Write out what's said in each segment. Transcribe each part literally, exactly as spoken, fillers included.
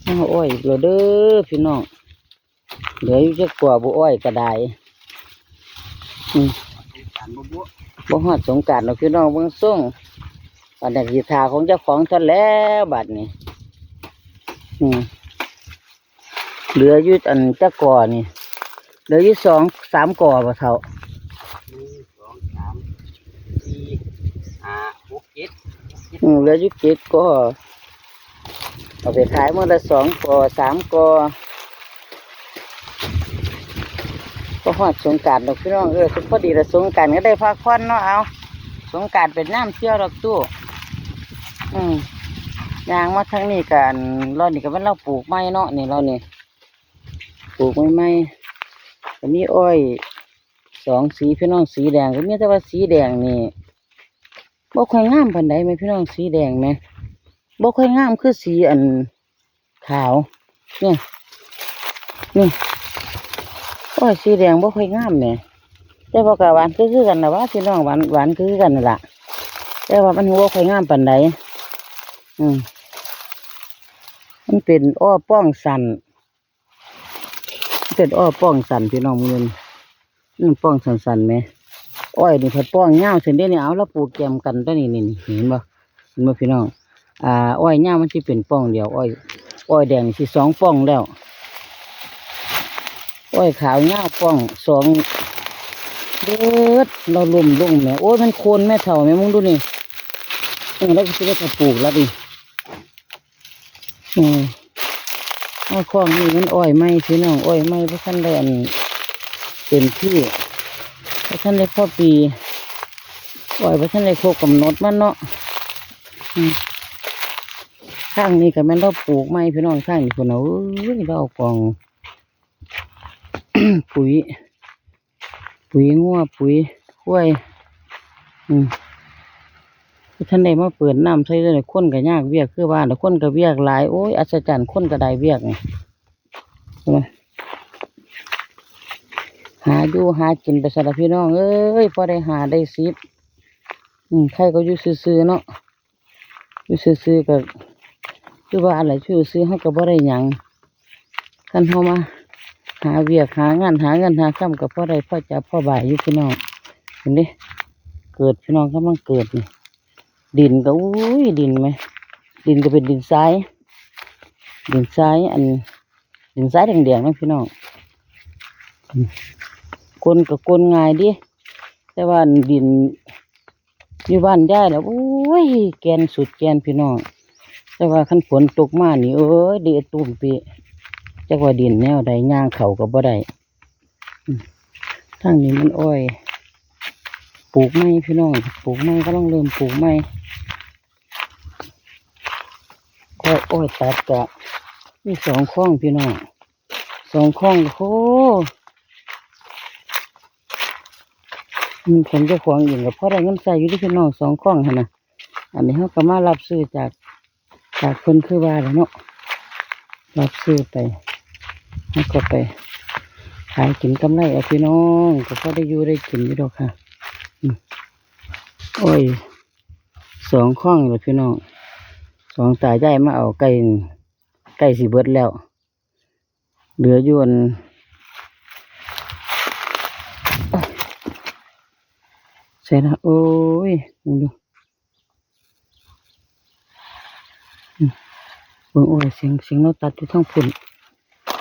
อ้าว อ้อยอีกแล้วเด้อพี่น้อง เหลืออยู่จักกว่าบ่ อ้อยก็ได้ อืม บ่ฮอดสงกรานต์ดอกพี่น้อง เบิ่งทรง อันนี้สิท่าของเจ้าของเท่าแล้วบัดนี้ อืม เหลืออยู่อันจักกอนี่ เหลืออยู่สอง สามกอบ่เฒ่า หนึ่ง สอง สาม สี่ ห้า หก เจ็ด อืม เหลืออยู่เจ็ดกอ เอาไปขายมื้อละสองกอ สามกอ ก็ฮอดสงกรานต์ดอกพี่น้อง เออ พอดีละสงกรานต์ก็ได้พักผ่อนเนาะ เอา สงกรานต์เป็นน้ำเที่ยวดอกตู้ อืม ย่างมาทางนี้กัน รอบนี้ก็เป็นเราปลูกไม้เนาะ นี่รอบนี้ ปลูกไม้ใหม่ ก็มีอ้อยสองสีพี่น้อง สีแดงก็มี แต่ว่าสีแดงนี่ บ่ค่อยงามปานใดแหมพี่น้อง สีแดงแหม บ่ค่อยงามคือสีอันขาว เนี่ย นี่ อ้อยสีแดงบ่ค่อยงามแหม แต่ว่าก็หวานคือๆกันนะวะพี่น้อง หวาน หวานคือๆกันนั่นล่ะ แต่ว่ามันบ่ค่อยงามปานใด อืม มันเป็นอ้อป้องสั้น เป็นอ้อป้องสั้นพี่น้อง มัน มันป้องสั้นๆแหม อ้อยนี่พัดป้องยาวซั่นเด้นี่ เอา แล้วปลูกแกมกันตัวนี้ นี่ นี่ เห็นบ่ เห็นบ่พี่น้อง อ่า อ้อยยาวมันสิเป็นป้องเดียว อ้อย อ้อยแดงนี่สิสองป้องแล้ว อ้อยขาวยาวป้องสอง เบิด เราล้มลงแหม โอ้ย มันโคนแม่เฒ่าแหม มึงดูนี่ เออ แล้วก็สิได้ปลูกแล้วดิ อืม อ้อยคอกนี่มันอ้อยใหม่พี่น้อง อ้อยใหม่บ่ทันได้อันเต็มที่ บ่ทันได้พอปี อ้อยบ่ทันได้ครบกำหนดมันเนาะ อืม ทางนี้ก็แม่นเราปลูกใหม่พี่น้อง ทางนี้พุ้นน่ะ เอ้ย เราเอากอง ปุ๋ย ปุ๋ยงัว ปุ๋ยควาย อืม บ่ทันได้มาเปิดน้ำใส่เลย คนก็ยากเวียกคือว่าล่ะ คนก็เวียกหลาย โอ้ย อัศจรรย์ คนก็ได้เวียกนี่ เห็นไหม หาอยู่หากินไปซะละพี่น้องเอ้ย พอได้ห้าได้สิบ อืม ใครก็อยู่ซื่อๆเนาะ อยู่ซื่อๆก็คือว่าอะไร อยู่ซื่อๆเฮาก็บ่ได้หยัง คันเฮามาหาเวียกหางาน หาเงินหาคำก็พอได้พอจับพอบายอยู่พี่น้อง เห็นเด้ เกิดพี่น้องกำลังเกิดนี่ ดินก็ อุ้ย ดินแหม ดินก็เป็นดินทราย ดินทราย อัน ดินทรายแดงๆนะพี่น้อง อืม คนก็คนง่ายเด้ แต่ว่าดิน อยู่บ้านยายน่ะ โอ้ย แก่นสุดแก่นพี่น้อง แต่ว่าคันฝนตกมานี่ เอ้ย เดะตูมเปะ จักว่าดินแนวใด ย่างเข้าก็บ่ได้ อืม ทางนี้มันอ้อย ปลูกใหม่พี่น้อง ปลูกใหม่ กำลังเริ่มปลูกใหม่ อ้อย อ้อยตัดก็มีสองคองพี่น้อง สองคอง โอ้โห อืม ของเจ้าของเองก็พอได้เงินใช้อยู่เด้อพี่น้อง สองคองหั่นน่ะ อันนี้เฮาก็มารับซื้อจาก จากเพิ่นคือว่าแหละเนาะ รับซื้อไป เฮาก็ไปขายกินกำไรเอาพี่น้อง ก็พอได้อยู่ได้กินอยู่ดอกค่ะ อืม โอ้ย สองคองเลยพี่น้อง สองตายายมาเอาใกล้ ใกล้สิเบิดแล้ว เหลืออยู่อัน ใส่ละ โอ้ย มึงดู อืม เบิ่ง โอ้ย เสียง เสียงเราตัดอยู่ทางพุ้น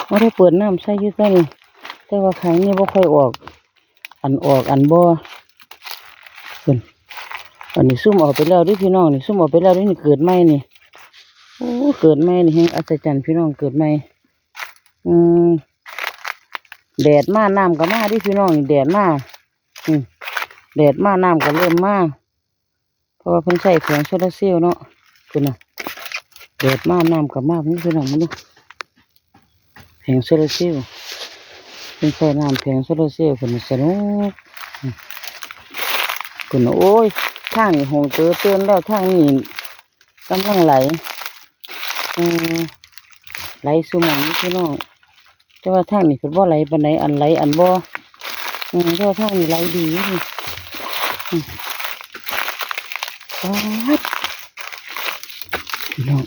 บ่ได้เปิดน้ำใส่อยู่ตัวนี้ แต่ว่าข้างนี้บ่ค่อยออก อันออกอันบ่ พุ้น อันนี้ซุ่มออกไปแล้วเด้อพี่น้อง นี่ซุ่มออกไปแล้วเด้อ นี่เกิดใหม่นี่ โอ้ เกิดใหม่นี่แฮงอัศจรรย์พี่น้อง เกิดใหม่ อืม แดดมาน้ำก็มาเด้อพี่น้อง นี่แดดมา อืม แดดมาน้ำก็เริ่มมา เพราะว่าเพิ่นใช้แผงโซลาร์เซลล์เนาะ พุ้นน่ะ แดดมาน้ำก็มา พุ้นพี่น้อง มึงดู แผงโซลาร์เซลล์ เพิ่นใช้น้ำแผงโซลาร์เซลล์ พุ้นน่ะ สนุก พุ้นน่ะ โอ้ย ทางนี่หงเต๋อเตินแล้ว ทางนี้กำลังไหล อืม ไหลสู่หม่องอยู่พี่น้อง แต่ว่าทางนี้เพิ่นบ่ไหลปานใด อันไหลอันบ่ อืม แต่ว่าทางนี้ไหลดีอยู่นี่ อืม ป๊าด พี่น้อง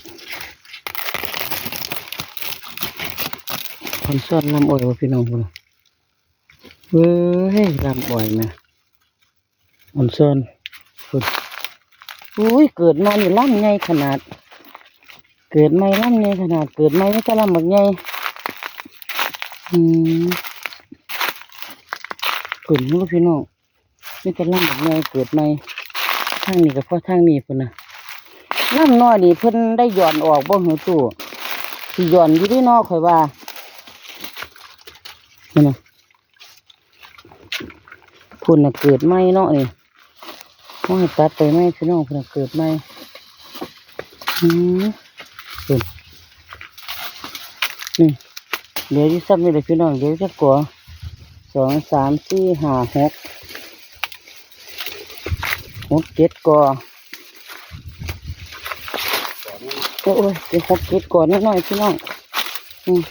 อ่อนซ่อนลำอ้อยบ่พี่น้องพุ่นน่ะ เว้ย ลำอ้อยนะ อ่อนซ่อน พุ่น อุ้ย เกิดใหม่นี่ลำใหญ่ขนาด เกิดใหม่ลำใหญ่ขนาด เกิดใหม่มีแต่ลำบักใหญ่ อืม พุ่น โอ้ย พี่น้อง มีแต่ลำบักใหญ่เกิดใหม่ ทางนี้ก็พอทางนี้พุ่นน่ะ ลำน้อยนี่เพิ่นได้หย่อนออกบ่หือตู้ สิหย่อนอยู่เด้เนาะ ข้อยว่า นั่นน่ะ พุ่นน่ะเกิดใหม่เนาะนี่ เฮาให้ตัดไปใหม่พี่น้อง พุ่นน่ะเกิดใหม่ อืม พุ่น นี่ เหลืออยู่ซ้ำนี่แหละพี่น้อง เหลือจักกอ สอง สาม สี่ ห้า หก หก เจ็ดกอ โอ้ย เจ็ด หก เจ็ดกอน้อยๆพี่น้อง อืม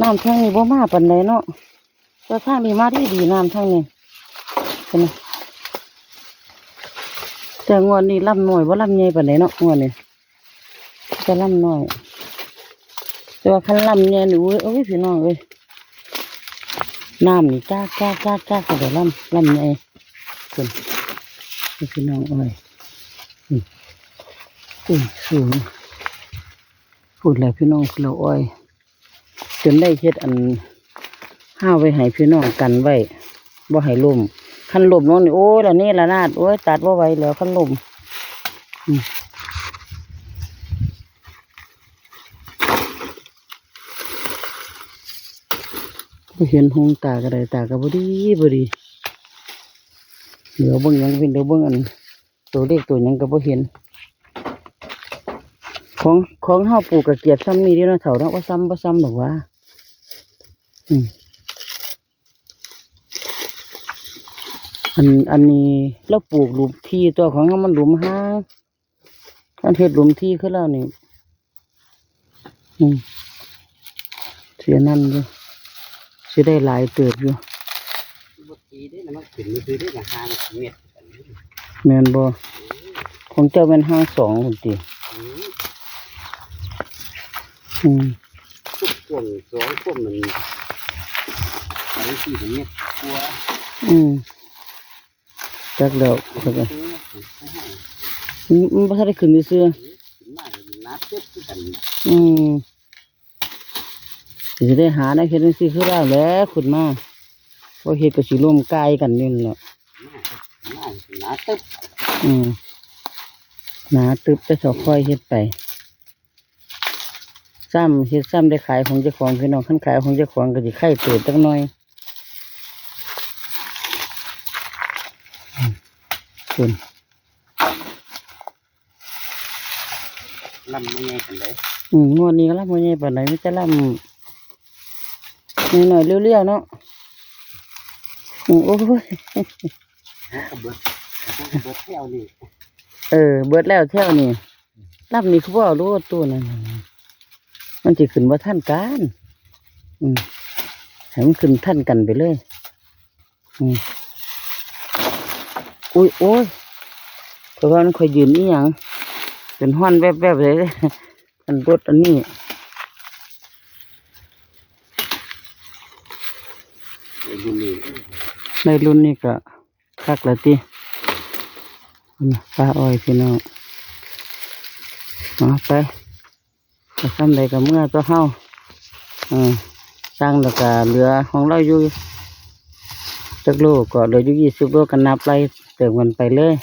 น้ำทางนี้บ่มาปานใดเนาะ แต่ทางนี้มาดีดี น้ำทางนี้ เห็นไหม แต่งวดนี้ลำน้อยบ่ลำใหญ่ปานใดเนาะ งวดนี้ แต่ลำน้อย แต่ว่าคันลำใหญ่นี่ โอ้ย โอ้ย พี่น้องเอ้ย น้ำนี่ จาก จาก จาก จาก ก็ได้ลำ ลำใหญ่ พุ่น นี่พี่น้องเอ้ย อืม อุ้ย สูง พูดแล้วพี่น้อง เราอ้อย จนได้เฮ็ดอัน ห้าไว้ให้พี่น้องกันไว้ บ่ให้ล้ม คันล้มลงนี่ โอ้ย ละเนระนาด โอ้ย ตัดบ่ไหวแล้ว คันล้ม อืม บ่เห็นหงตาก็ได้ ตาก็บ่ดี บ่ดี เดี๋ยวเบิ่งหยังเป็น เดี๋ยวเบิ่งอัน ตัวเลขตัวหยังก็บ่เห็น ของ ของเฮาปลูกกะเกียบซ้ำนี่เด้เนาะเฒ่าเนาะ บ่ซ้ำ บ่ซ้ำดอกหว่า อืม อัน อันนี้เราปลูกหลุมที่ตัว ของเฮามันหลุมห่าง มันเฮ็ดหลุมที่คือเรานี่ อืม เสียนั่นอยู่ สิได้หลายเติบอยู่ บ่ตีเด้นะ มันขึ้นมาซื้อได้นะ ห้าเม็ด แม่นบ่ ของเจ้าแม่นห่างสองพุ่นติ อืม อืม ทุกคนสองคนมัน อันนี้สี่เม็ดกว่า อืม จักแล้ว เออ อืม มันบ่ทันได้ขึ้นซื่อๆ ขึ้นมาหนาเติบคือกัน อืม สิได้หาแนวเฮ็ดจั่งซี้คือลาวแหละ ขึ้นมา บ่เฮ็ดก็สิล้มกายกันอยู่นั่นแหละ หนาตึบ อืม หนาตึบ แต่เฒ่าค่อยเฮ็ดไป ซ้ำเฮ็ดซ้ำได้ขายของเจ้าของพี่น้อง คันขายของเจ้าของก็สิไคเติบจักหน่อย อืม คุณ ลำบ่ใหญ่ปานใด อืม งวดนี้ก็ลำบ่ใหญ่ปานใด มีแต่ลำน้อยๆเรียวๆเนาะ อืม โอ้ย หัวกะเบิด หัวกะเบิดแถวนี่ เออ เบิดแล้วแถวนี่ ลำนี้คือบ่เอาโลดตู้นั่น มันสิขึ้นบ่ทันกัน อืม ให้มันขึ้นทันกันไปเลย อืม อุ้ย โอ้ย เพราะว่ามันค่อยยืนอีหยัง เป็นฮ้อนแวบๆเลย อันรถอันนี้ ไอ้รุ่นนี้ ในรุ่นนี้ก็คักแล้วติ อืม ปลาอ้อยพี่น้อง เอาไป ก็ส่ำใดก็เมือตัวเฮา เออ สั่งแล้วก็เหลือของเราอยู่จักโล ก็เหลืออยู่ยี่สิบโล ก็นับไล่เติมกันไปเลย